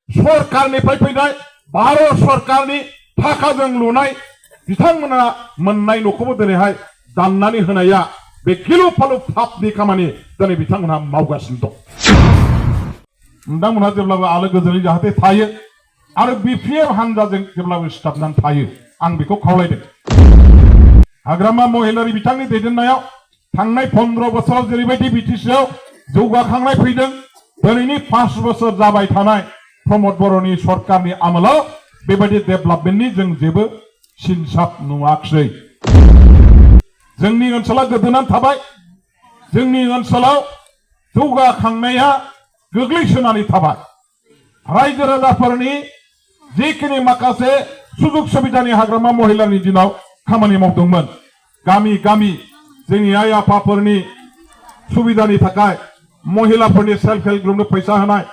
सरकारनिफ्राय फैनाय भारत सरकारनि थाखाजों लुनाय बिथांमोना मोननाय न'खौबो दिनैहाय दाननानै होनाया बे गिलु फालु पापनि खामानि दिनै बिथांमोनहा मावगासिनो दं। नोंथांमोनहा जेब्लाबो आलो गोजोनै जाहाथे थायो आरो बिपिएफ हानजाजों जेब्लाबो सिथाबनानै थायो आं बेखौ खावलायदों। हाग्रामा महिलारि बिथांनि दैदेननायाव थांनाय 15 बोसोराव जेरैबायदि बिटिसिआव जौगाखांनाय फैदों दिनैनि 5 बोसोर जाबाय थानाय प्रमद बर'नि सरकारनि आमोलाव बेबायदि डेभेलपमेन्टनि जों जेबो सिनसाब नुवाखै। जोंनि ओनसोला गोदोनानै थाबाय। जोंनि ओनसोलाव जौगाखांनाया गोग्लैसोनानै थाबाय। रायजो राजाफोरनि जिखिनि माखासे सुजुग सुबिदानि हाग्रामा महिलानि दिनाव खामानि मावदोंमोन गामि गामि जोंनि आइ आफाफोरनि सुबिदानि थाखाय महिलाफोरनि सेल्फ हेल्प ग्रुपनो फैसा होनाय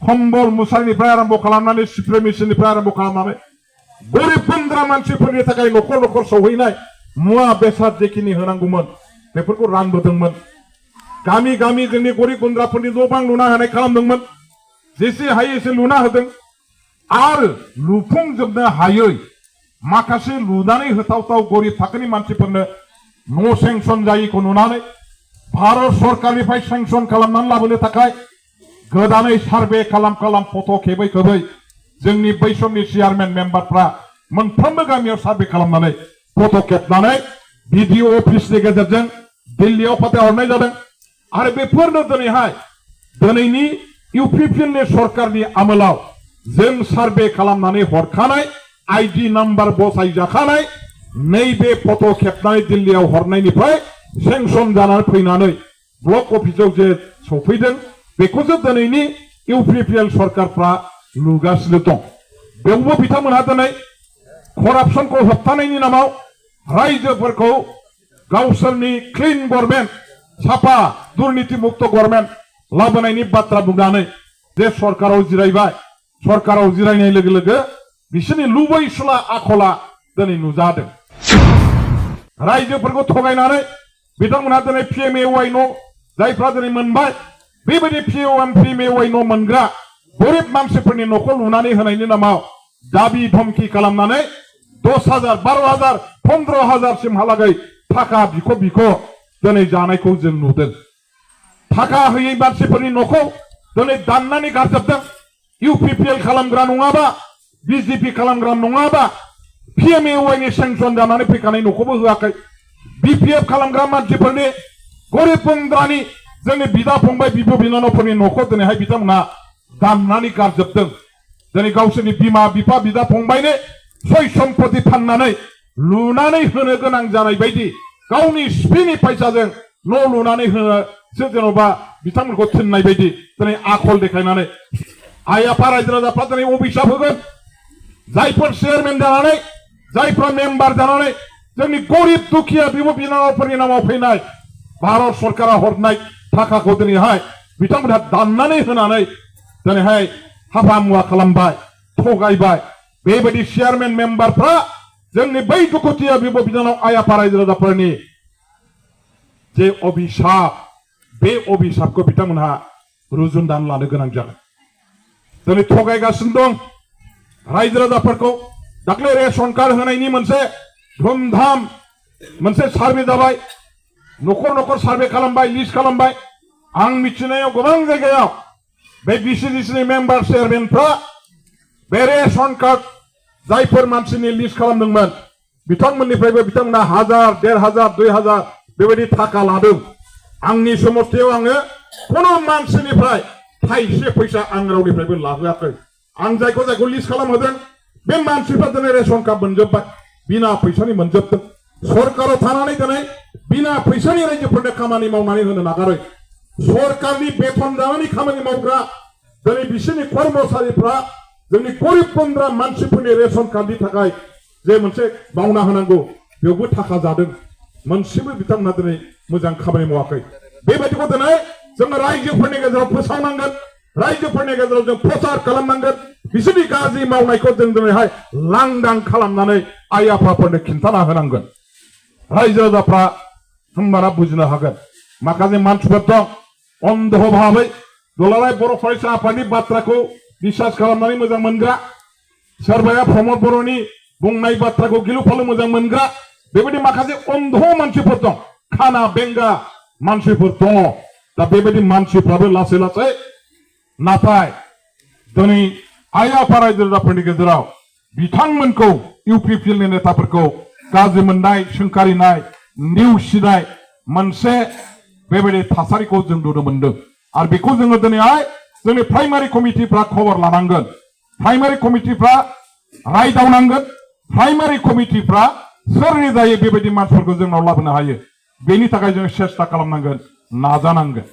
कम्बल मुसारिनिफ्राय आरम्भ खालामनानै स्प्रे मेसिननिफ्राय आरम्भ खालामनानै गरिब गुन्द्रा मानसिफोरनि थाखाय न'खर न'खर सौहैनाय मुवा बेसाद जेखिनि होनांगौमोन बेफोरखौ रानबोदोंमोन। गामि गामि जोंनि गरिब गुन्द्राफोरनि न' बां लुना होनाय खालामदोंमोन। जेसे हायो एसे लुना होदों आरो लुफुंजोबनो हायै माखासे लुनानै होथावथाव गरिब थाखोनि मानसिफोरनो न' सेंसन जायैखौ नुनानै भारत सरकारनिफ्राय सेंसन खालामनानै लाबोनो थाखाय गोदानै सार्भे खालाम फट' खेबै खेबै जोंनि बै समनि चेयारमेन मेम्बारफ्रा मोनफ्रोमबो गामियाव सार्भे खालामनानै फट' खेबनानै बिडिअ अफिसनि गेजेरजों दिल्लीयाव फाथायहरनाय जादों। आरो बेफोरनो दिनैनि इउपिपिएलनि सरकारनि आमोलाव जों सार्भे खालामनानै हरखानाय आइडि नाम्बार बसायजाखानाय नैबे फट' खेबनानै दिल्लीयाव हरनायनिफ्राय सेंसन जानानै फैनानै ब्लक अफिसाव जे सफैदों बेखौसो दिनैनि इउपिपिएल सरकारफ्रा लुगासिनो दं। बेवबो बिथांमोनहा दिनै करापसनखौ होबथानायनि नामाव रायजोफोरखौ गावसोरनि क्लिन गभर्नमेन्ट साफा दुर्नीति मुक्त गभर्नमेन्ट लाबोनायनि बाथ्रा बुंनानै जे सरकाराव जिरायबाय सरकाराव जिरायनाय लोगो लोगो बिसोरनि लुबैसुला आखला दिनै नुजादों। रायजोफोरखौ थगायनानै बिथांमोनहा दिनै पिएमएवाइ न' जायफ्रा दिनै मोनबाय बेबायदि पिएमएवाइ न' मोनग्रा गरिब मानसिफोरनि न'खौ लुनानै होनायनि नामाव दाबि धमकी खालामनानै 10,000 12,000 15,000 सिमहालागै थाखा बिख' दिनै जानायखौ जों नुदों। थाखा होयै मानसिफोरनि न'खौ दिनै दाननानै गारजोबदों। इउपिपिएल खालामग्रा नङाबा बिजेपि खालामग्रा नङाबा पिएमएवाइनि सेंसन जानानै फैखानाय न'खौबो होआखै। बिपिएफ खालामग्रा मानसिफोरनि गरिब गुन्द्रानि जोंनि बिदा फंबाय बिब' बिनानावफोरनि न'खौ दिनैहाय बिथांमोना दाननानै गारजोबदों। दिनै गावसोरनि बिमा बिफा बिदा फंबायनो सय सम्पति फाननानै लुनानै होनो गोनां जानाय बायदि गावनि सिपिनि फैसाजों न' लुनानै होनोसो जेन'बा बिथांमोनखौ थिननाय बायदि दिनै आखल देखायनानै आइ आफा रायजो राजाफ्रा दिनै अभिशाप होगोन। जायफोर चेयारमेन जानानै जायफ्रा मेम्बार जानानै जोंनि गरिब दुखिया बिब' बिनानावफोरनि नामाव फैनाय भारत सरकारा हरनाय थाखाखौ दिनैहाय बिथांमोनहा दाननानै होनानै दिनैहाय हाबा मुवा खालामबाय थगायबाय। बेबायदि चेयारमेन मेम्बारफ्रा जोंनि बै दुखुथिया बिब' बिनानाव आइ आफा रायजो राजाफोरनि जे अभिशाप बे अभिशापखौ बिथांमोनहा रुजुननानै लानो गोनां जागोन। दिनै थगायगासिनो दं रायजो राजाफोरखौ। दाख्लै रेशन कार्ड होनायनि मोनसे धुमधाम मोनसे सार्भे जाबाय। न'खर न'खर सार्भे खालामबाय लिस्ट खालामबाय। आं मिथिनायाव गोबां जायगायाव बे बिसिडिसिनि मेम्बार चेयारमेनफ्रा बे रेशन कार्ड जायफोर मानसिनि लिस्ट खालामदोंमोन बिथांमोननिफ्रायबो बिथांमोना 1000 1500 2000 बेबायदि थाखा लादों। आंनि समस्थियाव आङो कोनो मानसिनिफ्राय थाइसे फैसा आं रावनिफ्रायबो लाहोआखै। आं जायखौ लिस्ट खालामहोदों बे मानसिफ्रा दिनै रेशन कार्ड मोनजोब्बाय बिना फैसानि मोनजोबदों। सरकाराव थानानै दिनै बिना फैसानि रायजोफोरनो खामानि मावनानै होनो नागारै सरकारनि बेथन जानानै खामानि मावग्रा दिनै बिसोरनि कर्मचारिफ्रा जोंनि गरिब गुन्द्रा मानसिफोरनि रेशन कार्डनि थाखाय जे मोनसे बावना होनांगौ बेयावबो थाखा जादों। मोनसेबो बिथांमोना दिनै मोजां खामानि मावाखै। बेबायदिखौ दिनै जोङो रायजोफोरनि गेजेराव फोसावनांगोन। रायजोफोरनि गेजेराव जों प्रचार खालामनांगोन। बिसोरनि गाज्रि मावनायखौ जों दिनैहाय लांदां खालामनानै आइ आफाफोरनो खिन्थाना होनांगोन। रायजो राजाफ्रा होमबाना बुजिनो हागोन। माखासे मानसिफोर दं अन्ध भाबै दुलाराय बर' फरायसा आफादनि बाथ्राखौ बिसास खालामनानै मोजां मोनग्रा सोरबाया प्रमद बर'नि बुंनाय बाथ्राखौ गिलु फालु मोजां मोनग्रा बेबायदि माखासे अन्ध मानसिफोर दं खाना बेंगा मानसिफोर दङ दा बेबायदि मानसिफ्राबो लासै लासै नाथाय दिनै आइ आफा रायजो राजाफोरनि गेजेराव बिथांमोनखौ इउपिपिएलनि नेताफोरखौ गाज्रि मोननाय सोंखारिनाय नेवसिनाय मोनसे बेबायदि थासारिखौ जों नुनो मोनदों आरो बेखौ जोङो दिनैहाय जोंनि प्राइमारि कमिटिफ्रा खबर लानांगोन प्राइमारि कमिटिफ्रा रायदावनांगोन प्राइमारि कमिटिफ्रा सोरनि जायो बेबायदि मानसिफोरखौ जोंनाव लाबोनो हायो बेनि थाखाय जों सेस्था खालामनांगोन नाजानांगोन